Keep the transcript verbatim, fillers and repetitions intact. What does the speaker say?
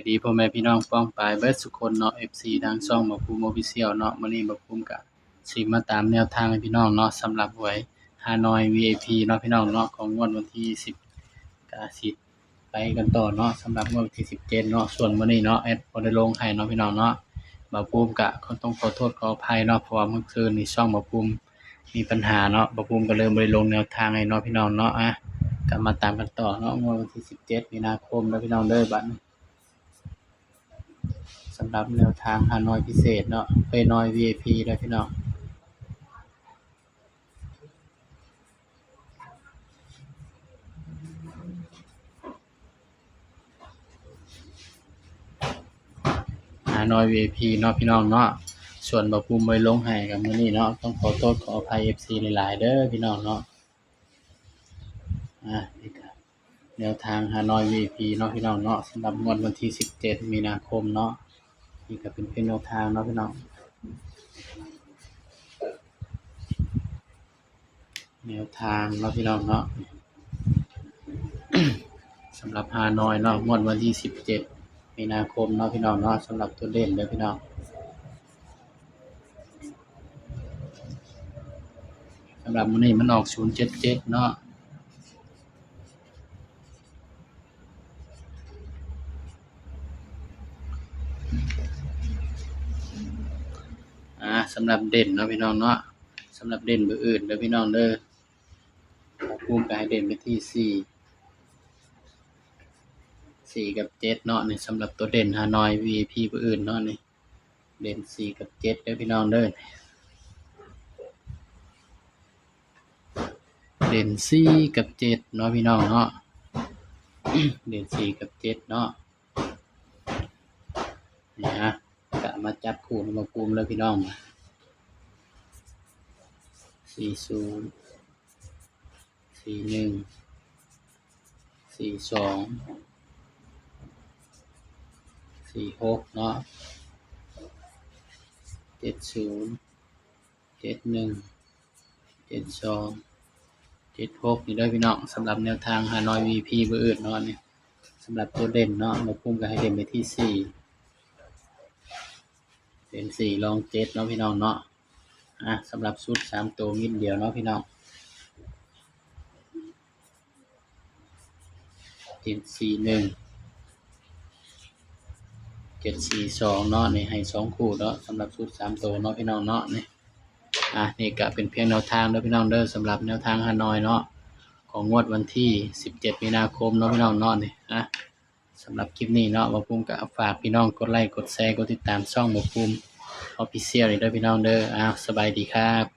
ดีพ่อแม่พี่น้องป้องปายเบิดสุคนเนาะ เอฟซี ทางช่องบ่าวภูมิ Official เนาะ มื้อนี้บ่าวภูมิกะสิมาตามแนวทางให้พี่น้องเนาะ สำหรับหวยฮานอย วี ไอ พี เนาะพี่น้องเนาะ ของงวดวันที่สิบ กะสิไปกันต่อเนาะ สำหรับงวดวันที่สิบเจ็ดเนาะ ส่วนมื้อนี้เนาะ แอดบ่ได้ลงให้เนาะพี่น้องเนาะ บ่าวภูมิกะขอต้องขอโทษขออภัยเนาะ เพราะว่าเมื่อคืนนี้ช่องบ่าวภูมิมีปัญหาเนาะ บ่าวภูมิก็เลยบ่ได้ลงแนวทางให้เนาะพี่น้องเนาะ อ่ะ กลับมาตามกันต่อเนาะ งวดวันที่สิบเจ็ดมีนาคมเด้อพี่น้องเด้อ บัดนี้ สำหรับแนวทางฮานอยพิเศษเนาะ เอ้ย ฮานอย วี ไอ พี เด้อพี่น้อง ฮานอย วี ไอ พี เนาะพี่น้องเนาะ ส่วนบ่าวภูมิบ่ได้ลงให้กับมื้อนี้เนาะ ต้องขอโทษขออภัย เอฟซี หลายๆ เด้อพี่น้องเนาะ อ่ะ นี่ก็แนวทางฮานอย วี ไอ พี เนาะพี่น้องเนาะ สำหรับงวดวันที่สิบเจ็ดมีนาคมเนาะ นี่ก็เป็นเพียงแนวทางเนาะพี่น้อง แนวทางเนาะพี่น้องเนาะ สำหรับฮานอยเนาะ งวดวันที่สิบเจ็ดมีนาคมเนาะพี่น้องเนาะ สำหรับตัวเด่นเด้อพี่น้อง สำหรับมื้อนี้มันออก ศูนย์เจ็ดเจ็ด เนาะ อ่า สำหรับเด่นเนาะพี่น้องเนาะ สำหรับเด่นเบอร์อื่นเด้อพี่น้องเด้อ บ่าวภูมิก็ให้เด่นไปที่สี่ สี่กับเจ็ดเนาะ นี่สำหรับตัวเด่นฮานอย วี ไอ พี เบอร์อื่นเนาะ นี่ เด่นสี่กับเจ็ดเด้อพี่น้องเด้อ เด่นสี่กับเจ็ดเนาะพี่น้องเนาะ เด่นสี่กับเจ็ดเนาะ นี่ฮะ กะมาจับคู่ให้บ่าวภูมิเลยพี่น้อง สี่ศูนย์ สี่หนึ่ง สี่สอง สี่หก เนาะ เจ็ดศูนย์ เจ็ดหนึ่ง เจ็ดสอง เจ็ดหก นี่เด้อพี่น้อง สำหรับแนวทางฮานอย วี ไอ พี เบอร์อื่นเนาะ นี่ สำหรับตัวเด่นเนาะ บ่าวภูมิก็ให้เด่นไปที่สี่ เด่นสี่รองเจ็ดเนาะพี่น้องเนาะ อ่ะ สำหรับชุดสามตัวมิดเดียวเนาะพี่น้อง เจ็ดสี่หนึ่ง เจ็ดสี่สอง เนาะ นี่ให้สองคู่เนาะ สำหรับชุดสามตัวเนาะพี่น้องเนาะ นี่ อ่ะ นี่ก็เป็นเพียงแนวทางเด้อพี่น้องเด้อ สำหรับแนวทางฮานอยเนาะ ของงวดวันที่สิบเจ็ดมีนาคมเนาะพี่น้องเนาะ นี่ อ่ะ สำหรับคลิปนี้เนาะ บ่าวภูมิก็ฝากพี่น้องกดไลค์ กดแชร์ กดติดตามช่องบ่าวภูมิ Official นี่เด้อพี่น้องเด้อ อ้าว สบายดีครับ